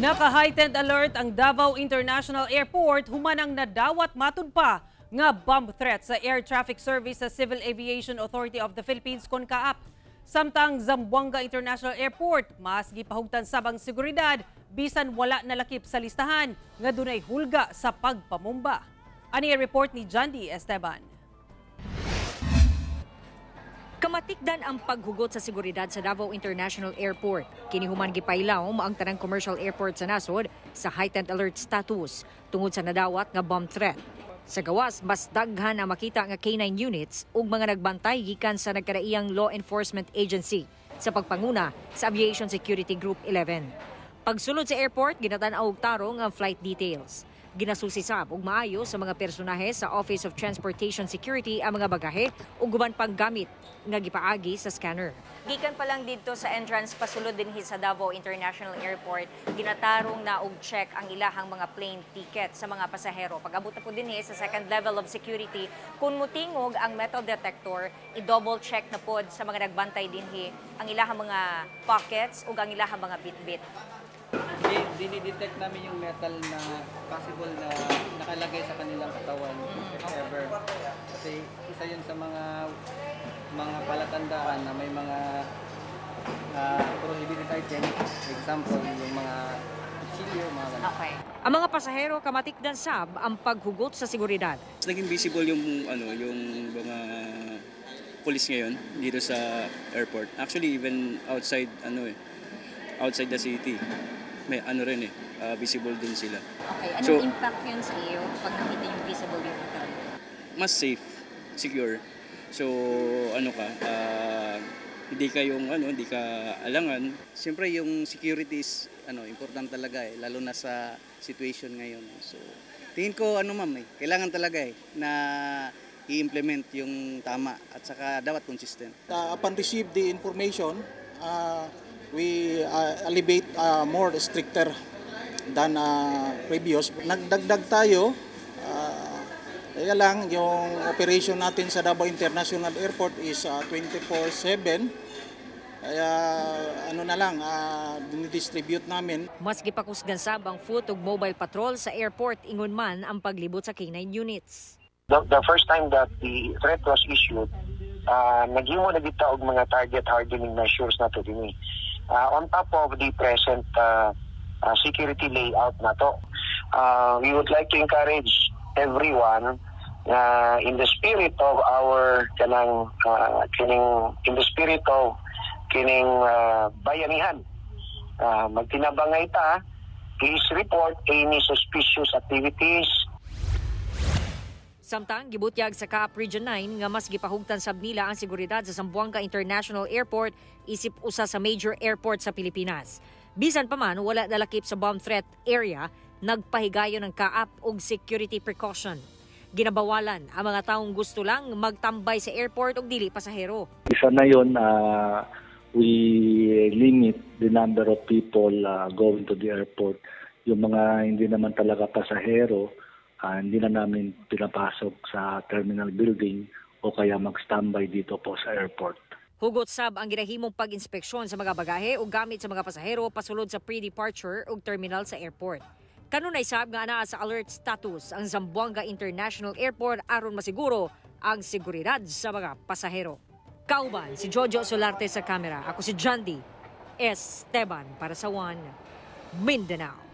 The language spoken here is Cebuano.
Naka-heightened alert ang Davao International Airport human ang nadawat matud pa nga bomb threat sa Air Traffic Service sa Civil Aviation Authority of the Philippines kon CAAP. Samtang Zamboanga International Airport, mas gipahugtan sab ang seguridad bisan wala nalakip sa listahan nga dunay hulga sa pagpamumba. Ani ang report ni Jandy Esteban. Kamatikdan ang paghugot sa seguridad sa Davao International Airport. Kini human gipailawom ang tanang commercial airport sa nasod sa heightened alert status tungod sa nadawat nga bomb threat. Sa gawas, mas daghan ang makita nga K9 units ug mga nagbantay gikan sa nagkadaiyang law enforcement agency sa pagpanguna sa Aviation Security Group 11. Pagsulod sa airport, ginatan-aw og tarong ang flight details. Ginasusi sab og maayo sa mga personahe sa Office of Transportation Security ang mga bagahe ug uban pang gamit nga gipaagi sa scanner. Gikan pa lang didto sa entrance pasulod dinhi sa Davao International Airport, ginatarong na og check ang ilahang mga plane ticket sa mga pasahero. Pag-abot na po dinhi sa second level of security, kung mutingog ang metal detector, i-double check na pod sa mga nagbantay dinhi ang ilahang mga pockets ug ang ilahang mga bitbit. Dinidetect namin yung metal na possible na nakalagay sa kanilang katawan, if ever. Kasi isa yun sa mga palatandaan na may mga prohibited item. Example, yung mga kutsilyo, mga ganun. Okay. Ang mga pasahero, kamatikdan sab ang paghugot sa seguridad. Naging visible yung ano, yung mga police ngayon dito sa airport. Actually, even outside ano eh, outside the city. May ano rin eh, visible din sila. Okay, anong So- impact yun sa iyo pag nakita yung visible unit? Mas safe, secure. So ano ka, hindi ka yung ano, hindi ka alangan. Siyempre, yung security is ano, important talaga eh, lalo na sa situation ngayon. So tingin ko ano, ma'am eh, kailangan talaga eh na i-implement yung tama at saka dapat consistent. Upon receive the information, we elevate more stricter than previous. Nagdagdag tayo, kaya lang yung operation natin sa Davao International Airport is 24/7. Kaya ano na lang, dinidistribute namin. Mas gipakusgan sab ang foot ug mobile patrol sa airport ingon man ang paglibot sa K9 units. The first time that the threat was issued, naghimo na kita og mga target hardening measures nato dinhi. On top of the present security layout nato. We would like to encourage everyone in the spirit of our kanang kining in the spirit of kining bayanihan. Magtinabangay ta, please report any suspicious activities. Samtang gibutyag sa CAAP Region 9 nga mas gipahugtan sab nila ang seguridad sa Zamboanga International Airport isip usa sa major airport sa Pilipinas. Bisan pa man wala nalakip sa bomb threat area, nagpahigayon ang CAAP og security precaution. Ginabawalan ang mga taong gusto lang magtambay sa airport og dili pasahero. Isa na yun, we limit the number of people going to the airport. Yung mga hindi naman talaga pasahero, hindi na namin pinapasok sa terminal building o kaya mag-standby dito po sa airport. Hugot sab ang ginahimong pag-inspeksyon sa mga bagahe o gamit sa mga pasahero pasulod sa pre-departure ug terminal sa airport. Kanunay sab nga anaa sa alert status ang Zamboanga International Airport aron masiguro ang seguridad sa mga pasahero. Kauban si Jojo Solarte sa kamera. Ako si Jandy Esteban para sa One Mindanao.